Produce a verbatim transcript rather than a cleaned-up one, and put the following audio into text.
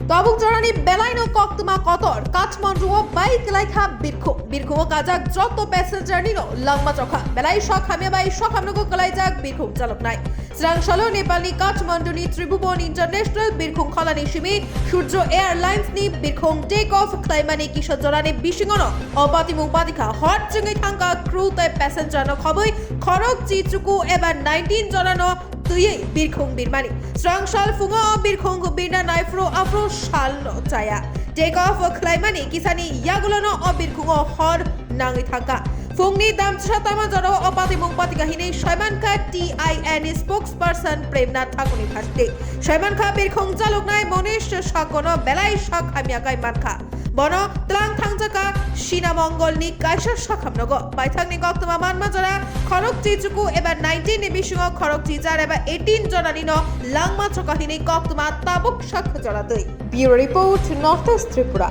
Tabuk jorani belaino koktwma kotor, Kathmandu o bai kwlaikha birkhung. Birkhungo kajak joto passenger nino langma chokha. Belai sok hamya bai sok hamnogo kwlaijak birkhung chaloknai. Srangsalo Nepalni Kathmanduni Tribhuban International birkhung kholani simi Surjo Airlines ni birkhung take off khlaimani kisa jorani bisingono o patimung patikha. Hor chwngwi thangkha crew tei passenger no khobwi khorok chi chuku eba nineteen jorano twiwi birkhung birmani. Srangsal phungo o birkhung birna naiphuru aphuru salno chaya. Take off khlaimani kisani yagulono o birkhungo hor nangwi thangkha. Phungni damchisa tama jorao o patimung patika hinwi soimankha T I N spokesperson Premnath Thakurni phasdi. Soimankha birkhung chaloknai Monish Sakono belai sok hamya kai mankha. Bono tlang thangjakha Sina Mongolni kaisa sakhamnogo. Paithakni koktwma manma jora khorok chi chuku eba nineteen ni bisingo khorok chi jar eba eighteen jonanino langma choka hinwi koktwma tabuk sakha jora twi. Bureau Report, North East Tripura.